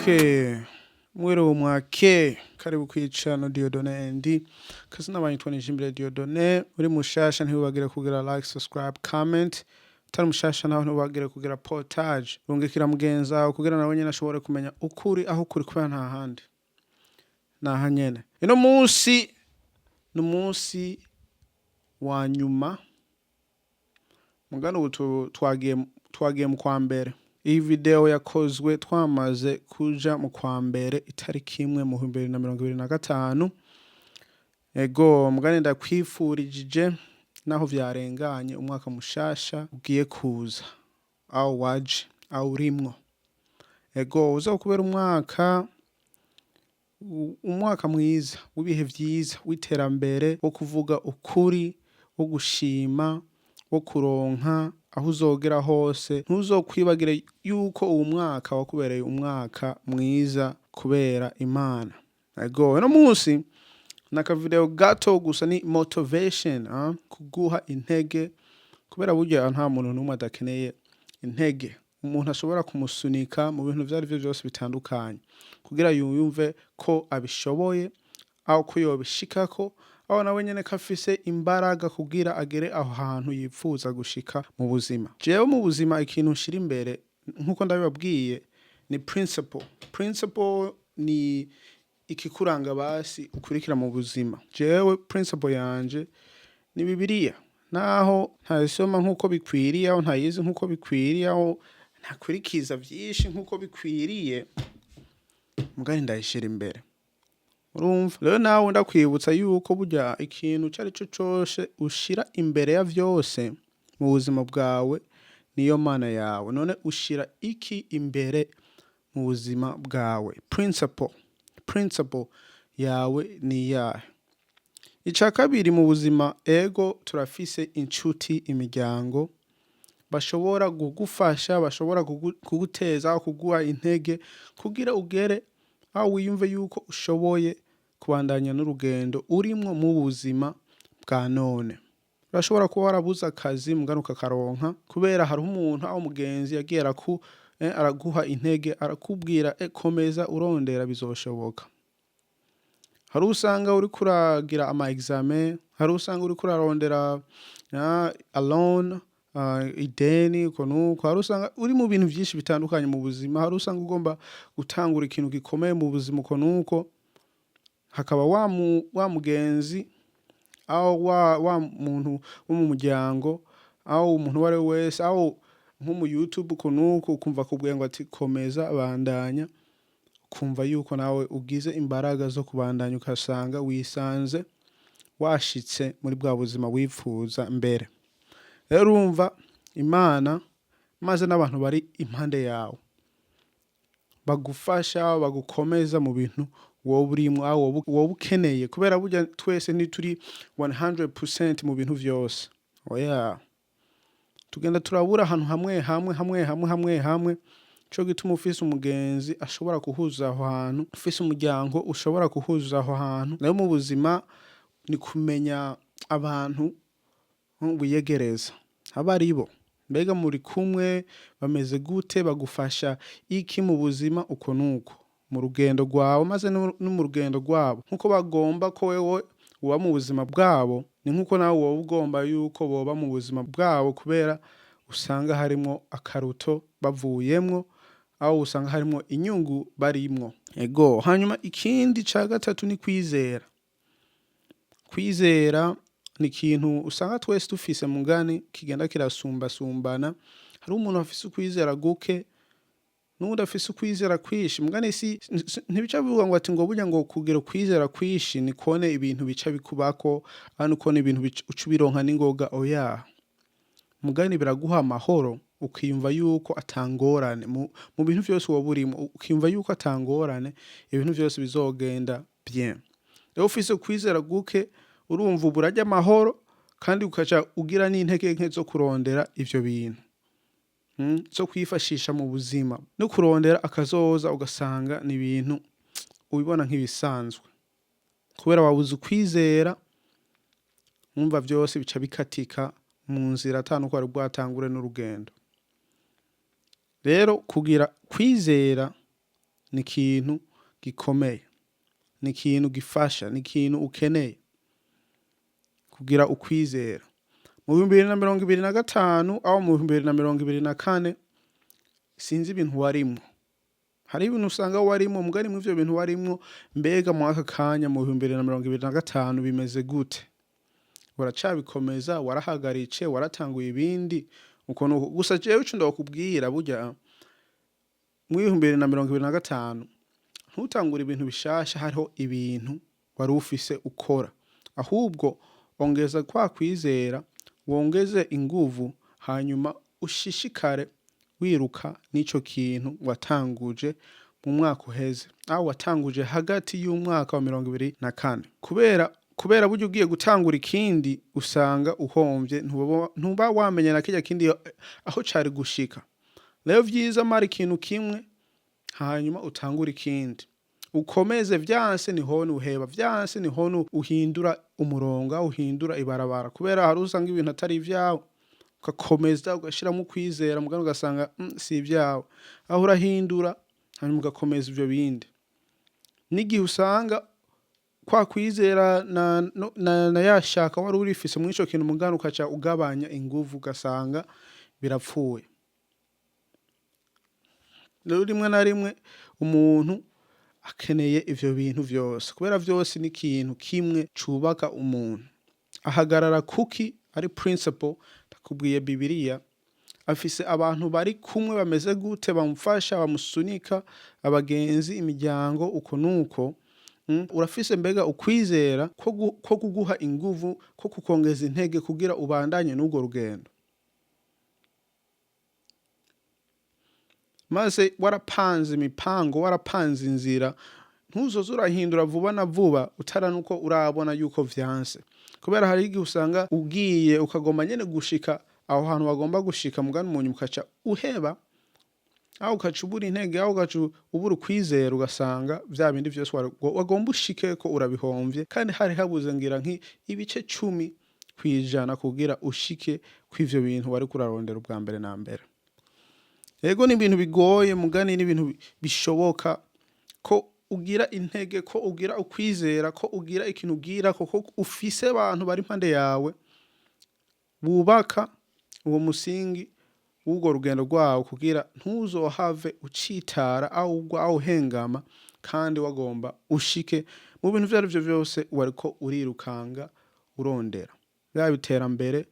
Okay, mwiriwe mwake, karibu kwicano Dieudonne ND. Kazina banyitwa Nijimbere Dieudonne. Uri mushasha ntiwibagire kugira like, subscribe, comment. Utari mushasha naho ntiwibagire kugira partage. Rungikira mugenzi wawe kugira nawe nyene ashobore kumenya ukuri aho ukuri, kubera nta handi. Naha nyene. Ino munsi ni umunsi wa nyuma mugano ubu twagiye mu kwa mbere. Iyi video yakozwe twamaze kuja mu kwa mbere, itariki 1 mu 2025. Ego mugani, ndakwifurijije naho vyarenganye, umwaka mushasha ugiye kuza aho waje aho urimwo. Ego uzokubera umwaka mwiza w'ibihe vyiza, w'iterambere, wo kuvuga ukuri, wo gushima, wo kuronka aho uzogera hose. Ntuzokwibagire yuko uwu mwaka wakubereye umwaka mwiza kubera Imana. Ego uno munsi naka video gato gusa, ni motivation, kuguha intege, kubera burya nta muntu n'umwe adakeneye intege, umuntu ashobora kumusunika mu bintu ivyo arivyo vyose bitandukanye kugira yumve ko abishoboye, aho ko yobishikako, aho nawe nyene ko afise imbaraga kugira agere aho hantu yipfuza gushika mu buzima. Jewe mu buzima ikintu nshira imbere, nkuko ndabibabwiye, ni principle. Principle ni ikikuranga basi ukurikira mu buzima. Jewe principle yanje ni Bibiliya. Naho ntayisoma nkuko bikwiriye, aho ntayizi nkuko bikwiriye, aho ntakurikiza vyinshi nkuko bikwiriye, mugani ndayishira imbere. Urumva rero nawe ndakwibutsa yuko burya ikintu ico ari co cose ushira imbere ya vyose mu buzima bwawe niyo Mana yawe. None ushira iki imbere mu buzima bwawe? Principle yawe ni iyahe? Ica kabiri mu buzima, ego turafise inshuti, imiryango bashobora kugufasha, bashobora kuguteza, kuguha intege kugira ugere aho wiyumve yuko ushoboye kubandanya n'urugendo urimwo mu buzima bwa none. Urashobora kuba warabuze akazi mugabo ukakaronka kubera hariho umuntu aho umugenzi yagiye araguha intege, arakubwira: "Komeza urondera, bizoshoboka." Hari uwo usanga uriko uragira ama examen, hari uwo usanga uriko urarondera a loan, ideni, uko nuko, hari usanga uri mu bintu vyinshi bitandukanye mu buzima, hari usanga ugomba gutangura ikintu gikomeye mu buzima, uko nuko, hakaba wa mugenzi aho wa muntu wo mu muryango, aho umuntu uwo ari we wese, aho nko mu YouTube uko nuko, ukumva akubwiye ngo ati: "Komeza, bandanya", ukumva yuko nawe ugize imbaraga zo kubandanya, ugasanga wisanze washitse muri bwa buzima wipfuza mbere. Rero urumva Imana maze n'abantu bari impande yawe bagufasha, bagukomeza mu bintu woba urimwo, aho woba ukeneye, kubera burya twese ntituri 100% mu bintu vyose, oya. Tugenda turabura ahantu hamwe hamwe, hamwe hamwe, hamwe hamwe. Nico gituma ufise umugenzi ashobora kuhuza aho hantu, ufise umuryango ushobora kuhuza aho hantu. Nayo mu buzima ni kumenya abantu wiyegereza abo aribo. Mbega muri kumwe bameze gute? Bagufasha iki mu buzima, uko nuko, mu rugendo rwawe maze no mu rugendo rwabo? Nkuko bagomba ko wewe uba mu buzima bwabo, ni nkuko nawe woba ugomba yuko boba mu buzima bwabo, kubera usanga harimwo akaruto bavuyemwo, aho usanga harimwo inyungu barimwo. Ego hanyuma ikindi ca gatatu ni kwizera. Kwizera ni ikintu usanga twese dufise, mugani kigenda kirasumbasumbana. Hariho umuntu afise ukwizera guke n'uwundi afise ukwizera kwinshi. Mugani si ntibica bivuga ngo ati ngo burya ngo kugira ukwizera kwinshi ni kone ibintu bica bikubako, hano ukone ibintu uca ubironka n'ingoga, oya. Mugani biraguha amahoro, ukiyumva yuko atangorane mu bintu vyose woba urimwo, ukiyumva yuko atangorane, ibintu vyose bizogenda bien. Rero ufise ukwizera guke, urumva ubu urarya amahoro kandi ukaca ugira n'intege nke zo kurondera ivyo bintu, zo kwifashisha mu buzima no kurondera akazoza, ugasanga ni ibintu ubibona nk'ibisanzwe kubera wabuze ukwizera. Mwumva vyose bica bikatika mu nzira ata nuko wari bwatangure n'urugendo. Rero kugira kwizera Ni ikintu gikomeye, ni ikintu gifasha, ni ikintu ukeneye kugira ukwizera. Mu 2025 aho mu 2024, sinzi ibintu warimwo. Hari ibintu usanga warimwo, mugani mw'ivyo bintu warimwo, mbega mu aka kanya mu 2025 bimeze gute? Uracabikomeza? Warahagaritse? Waratanguye ibindi? Uko nuko. Gusa jewe ico ndokubwira, burya mu 2025 ntutangure ibintu bishasha hariho ibintu wari ufise ukora. Ahubwo ongeza kwa kwizera, wongeze inguvu, hanyuma ushishikare wiruka n'ico kintu watanguje mu mwaka uheze, aho watanguje hagati y'umwaka wa 24. Kubera burya ugiye gutangura ikindi usanga uhomvye, ntuba wamenya na kirya kindi aho cari gushika. Rero vyiza mara ikintu kimwe, hanyuma utangure ikindi, ukomeze. Vyanse nihone uheba, vyanse nihone uhindura umurongo, aho uhindura ibarabara, kubera hari usanga ibintu atari ivyawe, ugakomeza ugashiramwo ukwizera, mugabo ugasanga si ivyawe. Aho urahindura, hanyuma ugakomeza ivyo bindi. N'igihe usanga kwa kwizera na ya shaka wari urifise muri ico kintu, mugabo ukaca ugabanya inguvu, ugasanga birapfuye. Rero rimwe na rimwe umuntu akeneye ivyo bintu vyose, kubera vyose ni ikintu kimwe cubaka umuntu. Ahagarara kuki? Ari principle ndakubwiye, Bibiliya, afise abantu bari kumwe bameze gute, bamufasha, bamusunika, abagenzi, imiryango, uko nuko. Urafise mbega ukwizera ko kuguha inguvu, ko kukongeza intege kugira ubandanye n'urwo rugendo? Maze warapanze imipango, warapanze inzira, ntuzoze urahindura vuba na vuba utara nuko urabona yuko vyanse. Kubera hari igihe usanga ugiye ukagomba nyene gushika aho hantu bagomba gushika, mugani munyuma ukaca uheba, aho ukaca ubura intege, aho ugaca ubura ukwizera, ugasanga vya bindi vyose wagomba ushike ko urabihomvye, kandi hari habuze ngira ibice 10% kugira ushike kw'ivyo bintu wariko urarondera ubwa mbere na mbere. Ego, ni ibintu bigoye, mugani n'ibintu bishoboka ko ugira intege, ko ugira ukwizera, ko ugira ikintu ugira, ko ufise abantu bari impande yawe bubaka uwo musingi w'urwo rugendo rwawe, kugira ntuzohave ucitara, aho ugwa, aho uhengama, kandi wagomba ushike mu bintu ivyo arivyo vyose wariko urirukanga urondera. Yaba iterambere,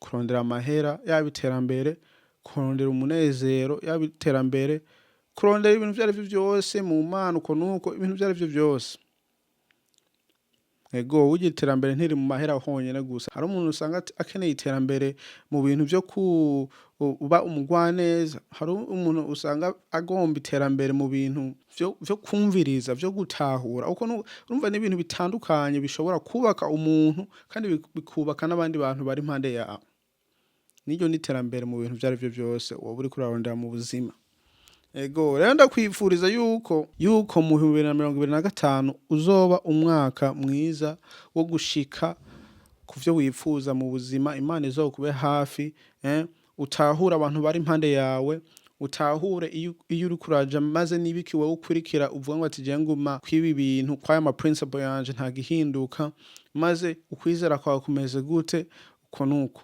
kurondera amahera, yaba iterambere, kurondera umunezero, yaba iterambere, kurondera ibintu ivyo arivyo vyose mu Mana, uko nuko, ibintu ivyo arivyo vyose. Ego, burya iterambere ntiri mu mahera honyene gusa. Hari umuntu usanga akeneye iterambere mu bintu vyo kuba umugwaneza. Hari umuntu usanga agomba iterambere mu bintu vyo kumviriza, vyo gutahura. Uko urumva ni ibintu bitandukanye bishobora kubaka umuntu kandi bikubaka n'abandi bantu bari impande yawe. Niryo ni iterambere mu bintu ivyo arivyo vyose woba uriko urarondera mu buzima. Ego, rero ndakwifuriza yuko mu 2025 uzoba umwaka mwiza wo gushika kuvyo wifuza mu buzima. Imana izokube hafi, utahure abantu bari impande yawe, utahure iyo uriko uraja, maze n'ibiki wowe ukurikira, uvuga ngo ati: "Jewe nguma kw'ibi bintu, kw'aya ma principle yanje, nta gihinduka." Maze ukwizera kwawe kumeze gute? Uko nuko.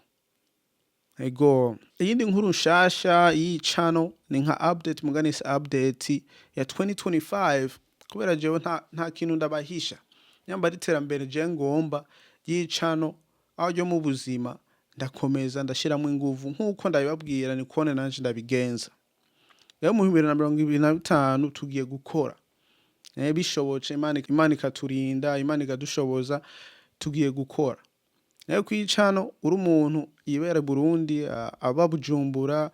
Ego, iyindi nkuru nshasha y'iyi channel ni nka update, mugani si update ya 2025, kubera jewe nta kintu ndabahisha. Nyamba ari iterambere je ngomba ry'iyi channel, aho ryo mu buzima, ndakomeza ndashiramwo inguvu nkuko ndabibabwira, ni kone nanje ndabigenza. Rero mu 2025 tugiye gukora. Bishobotse, Imana ikaturinda, Imana ikadushoboza, tugiye gukora. Rero kw'iyi channel, uri umuntu yibera Burundi, aba Bujumbura,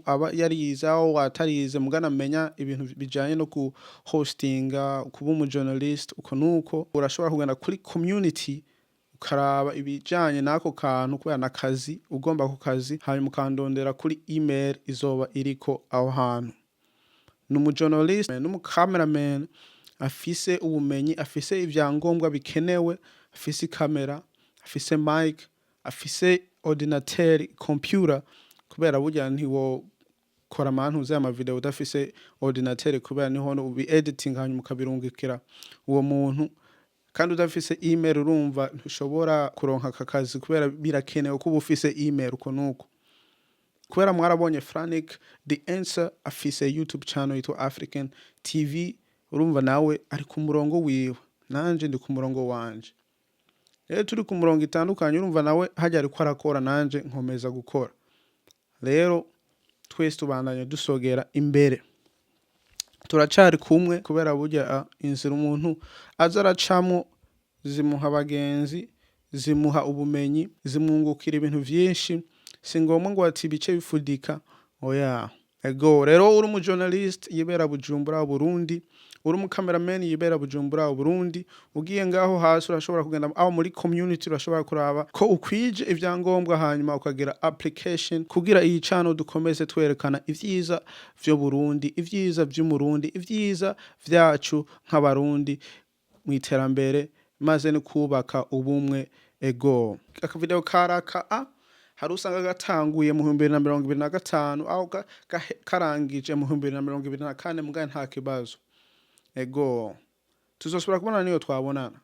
aba yarize aho atarize, mugana amenya ibintu bijanye no ku hostinga, kuba umu journalist, uko nuko, urashobora kugenda kuri community ukaraba ibijanye n'ako kantu, kubera n'akazi ugomba ako kazi, hanyuma ukandondera kuri email izoba iriko aho hantu. Ni umu journalist n'umu cameraman afise ubumenyi, afise ivyangombwa bikenewe, afise ikamera, afise mic, afise ordinateur, computer, kubera burya ntiwo Gukora amantuze ama video udafise ordinateur, kubera niho ubi editing hanyuma ukabirungikira uwo muntu. Kandi udafise email, urumva ntushobora kuronka aka kazi, kubera birakenewe ko uba ufise email uko nuko. Kubera mwarabonye Frank The Answer afise YouTube channel yitwa African TV. Urumva nawe ari ku murongo wiwe, nanje ndi ku murongo wanje. Rero turi ku murongo itandukanye. Urumva nawe hajya ariko arakora, nanje nkomeza gukora. Rero twese tubandanya dusogera imbere, turacari kumwe, kubera burya inzira umuntu aza aracamwo zimuha abagenzi, zimuha ubumenyi, zimwungukira ibintu vyinshi. Si ngombwa ngo ati ibice bifudika, oya. Ego, rero uri umu journalist yibera Bujumbura, Burundi, uri umu cameraman yibera Bujumbura, Burundi, ugiye ngaho hasi urashobora kugenda aho muri community, urashobora kuraba ko ukwije ivyangombwa, hanyuma ukagira application kugira iyi channel dukomeze twerekana ivyiza vyo Burundi, ivyiza vy'Umurundi, ivyiza vyacu nk'Abarundi mu iterambere, maze no kubaka ubumwe. Ego, akavideo karaka a hari usanga gatanguye mu 2025, aho karangije mu 2024, mugaye nta kibazo. Ego, tuzosubira kubonana niyo twabonana.